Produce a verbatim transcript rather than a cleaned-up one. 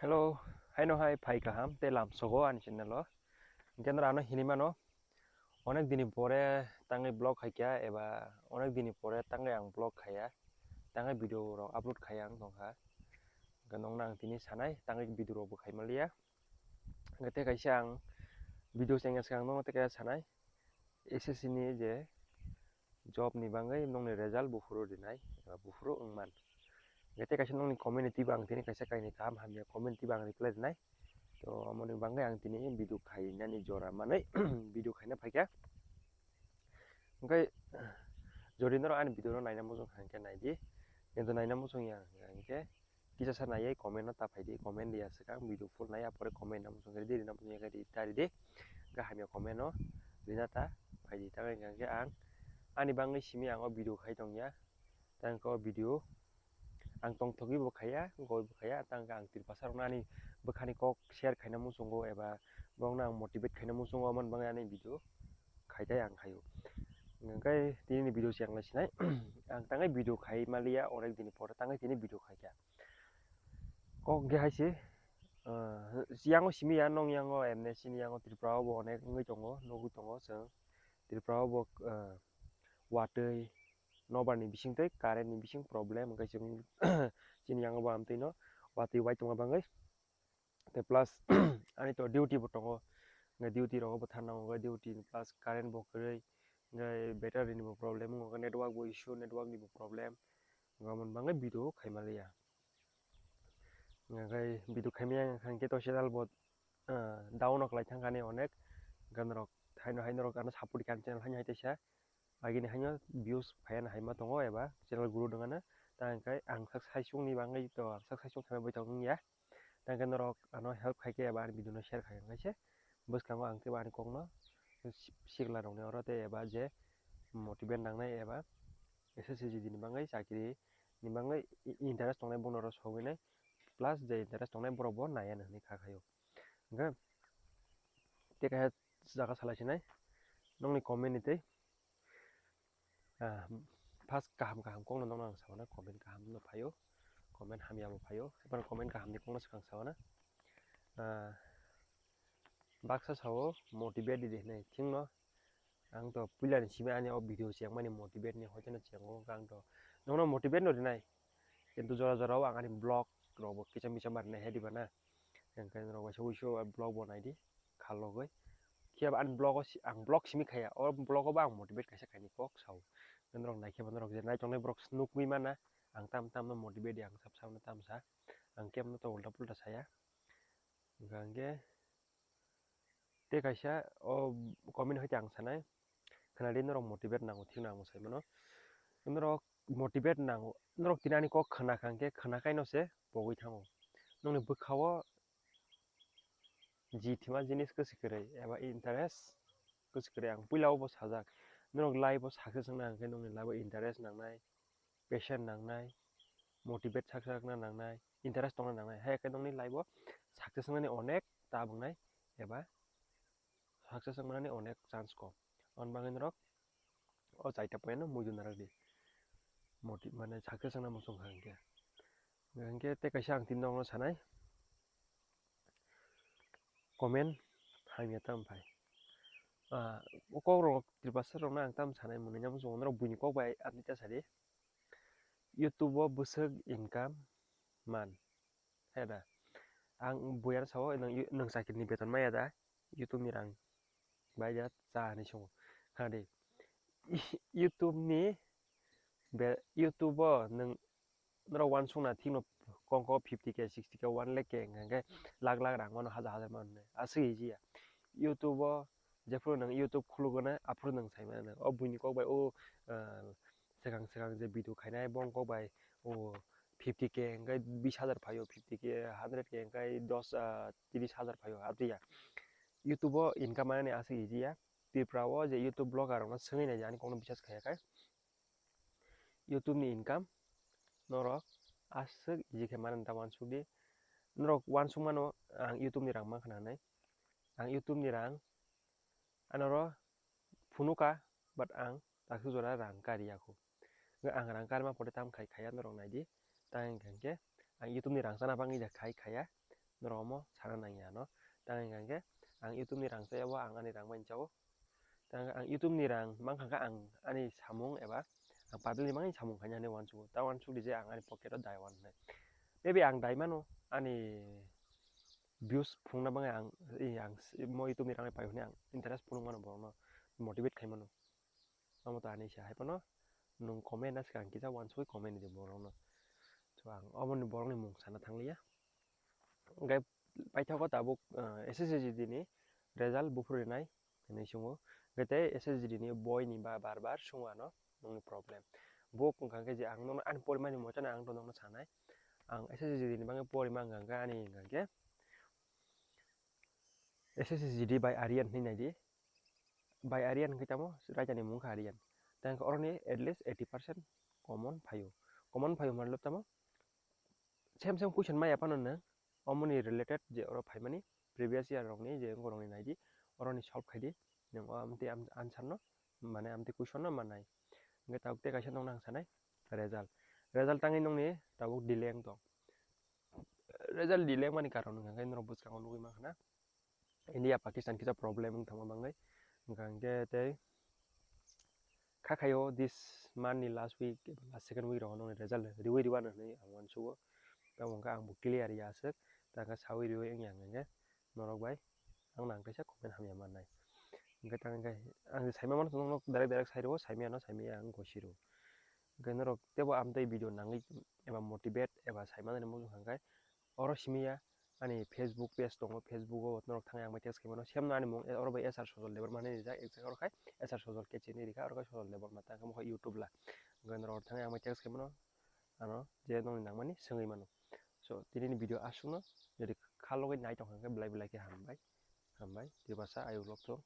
Hello, haino hai phai kaham tei lamsogo ani channel o. Hwnkhe norok ano hinwi mano, onek dini pore tangwi vlog khaikha eba onek dini pore tangwi ang vlog khaiya, tangwi video rok upload khaiya ang tongkha. Hwnkhe nokno ang tini sanai tangwi video rok bo khai manliya. Hwnkhe tei kaisa ang video chengya swkang nokno tei kaisa sanai S S C ni je job ni bagwi nokni result buphuru rinai eba buphuru wngman. Hwnkhe tei kaisa nokni comment ni twibo ang tini kaisa kainwi kaham hamya comment ni twibo ang reply rinai. To omoni bagwi ang tini video khainani jora manwi video khaina phaikha. Hwnkhe jodi norok ani video no naina muchung kha hwnkhe naidi, kintu naina muchung ya hwnkhe kisa sa naiwi comment no ta phaidi, comment riya swkang video full naiya pore comment no muchung khe ridi, rina muchung khe ridi ta ridi, hwnkhe hamya comment no rina ta phaidi. Tamo hwnkhe ang ani bagwi simi ang o video khai tongya, tei hwnkhe o video ang tongthogwi bo khaiya, goi bo khaiya, tei hwnkhe ang Tripasa rokno ani bwkhani kok share khaina muchungo eba borokno ang motivate khaina muchungo, aboni bagwi ani video khai tei ang khaio. Hwnkhe tini ni video se ang lai sinai, ang tangwi video khai manliya onek dini pore tangwi tini video khaikha. Kok hwnkhe hai se, ah, yango simi ya, nong yango M N C ni yango Tripura o bo onek wngwi tongo, nugwi tongo chwng Tripura o bo, ah, watwi nobar ni bising tei current ni bising problem hwnkhe chwng chini yango bo amtwi no watwi wai tongma bagwi. Tei plus ani to duty bo tongo, hwnkhe duty rogo bo tharna hwnkhe duty plus current bo kwrwi, hwnkhe battery ni bo problem wngo, network bo issue, network ni bo problem, hwnkhe aboni bagwi video khai manliya. Hwnkhe video khai manya hwnkhe to channel bo, ah, down o kwlai thangkha ni onek, hwnkhe norok haino hai norok ano support kha channel haino hai teisa. Agini haino views phaiya na hai ma tongo eba channel grow wngya na. Ta hwnkhe ang sak saichung ni bagwi to ang sak saichung khe bai tong wngya. Ta hwnkhe norok ano help khai khe eba ani video no share khai khe se bwskango ang tei ani kok no sikla rok ni oro tei eba je motivate nangnai eba S S C G D ni bagwi chakri ni bagwi interest tongnai bono oro sogwi nai plus je interest tongnai borok bo naiya hinwi kha khaio. Hwnkhe tei kaisa jaga salai sinai nokni comment ni tei. Ah, first kaham kaham kokno nokno ang sawana, comment kaham no phaio, comment hamya bo phaio, haikhe comment kaham ni kokno swkang sawana. Ah, baksa sao motivate di de hinwi thikno, ang to puila ni simi ani o video chengmani motivate ni hoiteno chengo ang to nokno motivate no rinai, kintu jora jora o ang ani vlog rok bo kisa misa ma rinai hai diba na, hwnkhe norok waisa wuisu vlog bo naidi. Khalogwi. Phiya ba ani vlog o si-, ang vlog simi khaya. O vlog o ba ang motivate kaisa kaini kok sao. Norok naikhe ba norok je naitongnai borok nukwi mana. Ang tam tam no motivate ya, ang sab sab no tam sa. Ang kebo no to ulta pulta saya. Hwnkha hwnkhe tei kaisa o comment hoite ang sanai. Khwnadi norok motivate nango, thikno ang sai mano. Norok motivate nango. Norok tini ani kok khna kha hwnkhe khna khaino se pogwi thango. Nokni bwkha o ji thima jinis kwswk kwrwi eba interest kwswk kwrwi ang puila o bo sajak. Norok life o success wngna hwnkhe nokni life o interest nangnai, passion nangnai, motivate saksa wngna nangnai, interest tongna nangnai. Hai khe nokni life o success wngnani onek tabuknai eba success wngmani onek chance kom. Aboni bagwi norok o chaita point no muitu narwk di. Moti-, mane success wngna muchung kha hwnkhe. Hwnkhe tei kaisa ang tini nokno sanai. Comment hamya tamo phai. Ah, o kok rok Tripura rokno ang tamo sanai mwnwi nang muchungo norok buini kok bai ani ta sadi. YouTube o bwswk income man. He da. Ang buiano sao, nwng, nwng chakri ni beton maya da? YouTube ni rang bai da cha hinwi swngo. Khna di. YouTube ni be-, YouTube o nwng norok uansukna thikno kongko fifty K, sixty K, one lakh K hwnkha hwnkhe lakh lakh rang mano, hajar hajar mano. Aswk easy ya. YouTube o jephuru nwng YouTube khulugwna aphuru nwng sai mano. O buini kok bai o, ah, swkang swkang je video khainai bongkok bai o fifty K hwnkhe bis hajar phaio, fifty K, hundred K hwnkhe dos, ah, tris hajar phaio, abri ya. YouTube o income manani aswk easy ya. Tripura o je YouTube vlogger rokno swngwi naidi ani kokno biswas khaiya khe. YouTube ni income norok aswk easy khe manani ta uansukdi. Norok uansuk mano ang YouTube ni rang mankha na hinwi. Ang YouTube ni rang anoro phunukha, but ang takhuk jora rang kariya khu. Hwnkhe ang rang karima pore tamo khai khaiya norok naidi. Tamo hwnkha hwnkhe ang YouTube ni rang chana bagwi da khai khaiya. norok omo sana nangya no. Tang hingkha khe ang YouTube ni rang chaya o, ang ani rang bai chao. Tang ang YouTube ni rang mankha khe ang ani samung eba ang public ni bagwi samung khainani uansukgo. Ta uansukdi je ang ani pocket o dai uan hinwi. Maybe ang dai mano, ani views phunukna bagwi ang, i, ang s-, mo YouTube ni rang bai pai hwnwi ang interest phunuk mano borokno, motivate khai mano. Omo to ani se hai phano nwng comment na swkang kisa uansugwi comment di borokno. So ang omo ni borokni mung sana thangliya. Hwnkhe paithago tabuk, ah, S S C G D ni result buphuru rinai hinwi swngo. Hwnkhe tei S S C G D ni boi ni ba bar bar swngo ano nwngni problem. Bo wngkha khe je ang nono ani porimani mochano ang to nono sanai. Ang S S C G D ni bagwi porima wngkha khe ani wngkha khe S S C G D by Aryan hinwi naidi. By Aryan hwnkhe tamo raida ni mung kha Aryan. Tei hwnkhe oroni at least eighty percent common phaio. Common phaio matlab tamo same same question maya phano nwng omoni related je oro phaimani previous year rokni je wngorokni naidi, oroni solve khaidi, nwng o amtwi am-, answer no, mane amtwi question no mannai. Hwnkhe tabuk tei kaisa nokna ang sanai result. Result tangwi nokni tabuk delay wng tong. Result delay wngmani karon hwnkha khe norok bwskango nugwi mankha na. India, Pakistan kisa problem wng thangma bangwi. Hwnkha hwnkhe tei kha khaio this month ni last week, last second week rogo nokni result riwi riwano hinwi ang uansugo. Tamo hwnkha ang bo clear ya aswk, ta hwnkha sawi riwi wngya hwnkha hwnkhe norok bai ang nang kaisa comment hamya mannai. Hwnkhe tang hwnkhe ang saima mano nokno direct direct sai rwo, saimaya no saimaya ang gosi rwo. Hwnkhe norok tebo amtwi video nangwi eba motivate eba saimanani mung wngkha hwnkhe oro simiya ani Facebook page tongo, Facebook o norok thangwi ang bai text khaimano, same no ani mung, oro bai S R Sojol Debbarma hinwi rijak, exact oro khai S R Sojol khe chini rikha, oro khai Sojol Debbarma tang khe mokhe YouTube la. Hwnkhe norok thangwi ang bai text khaimano, ano je nokni nangmani swngwi mano. So, tini ni video aswkno, jodi kha logwi nai tongkha hwnkhe belai belai khe hambai, hambai, Tiprasa ayuk lok thung.